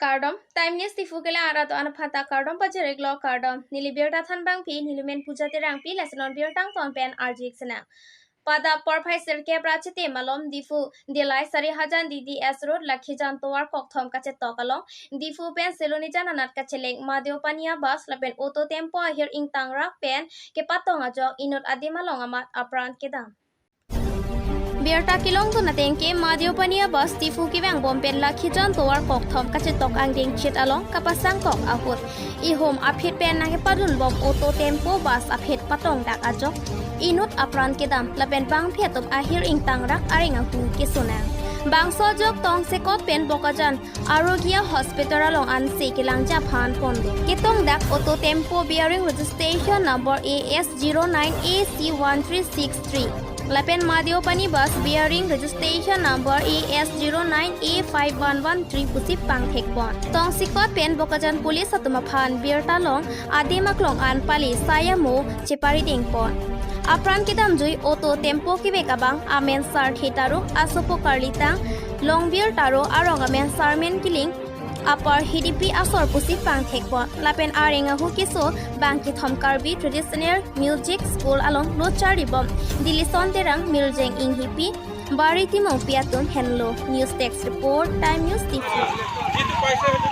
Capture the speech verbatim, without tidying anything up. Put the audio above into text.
Kardom, Time News Diphu kelang arat do-an aphan ta kardom pajir-iklo, kardom. Neli birta thanbangpi, neli men Puja Terangpi, lason birta angton pen arju-ik sinang. Pada porphai sirkep ra chiti malom Diphu Dillai Sarihajan D D S Road Lakhijan tovar kokthom kachetok along Diphu pen Silonijan anat kacheleng Madhyopani a-bus lapen auto tempo ahir ingtangrak pen kepatong ajok inut adim along amat apran kedam. Birta kelongdun ateng ke Madhyopani a-bus Diphu kevangbom pen Lakhijan tovar kokthom kachetok angdeng chit along kapasangkok ahut ihum aphi pen nangkepadunbom auto tempo bus aphi patongdak ajok inut apran kedam lapen bangphi atum ahir ingtangrak areng ahu keso nang. Bangso ajok tongsekot pen Bokajan Arogya Hospital along ansi kelang japhan ponlo. Ketongdak auto tempo bearing registration number A S zero nine A C one three six three lapen Madhyopani bus bearing registration number A S zero nine A five one one three pusi pangthekpon. Tongsekot pen Bokajan police atum aphan birta long adim aklong an pali sai amo cheparidengpon. Apran kedamjui auto tempo kevek abang amen Sarthe Taro, asopo Karlitang, longbir Taro, arong amen Sarmen Killing, apar Hidipi asor pusi pangthekpon. Lapen areng ahu keso bang kethom Karbi Traditional Music School along lo charlibom Dilison Terang, Mirjeng Inghipi, Bari Timungpi atum henlo. News Desk Report, Time News Diphu.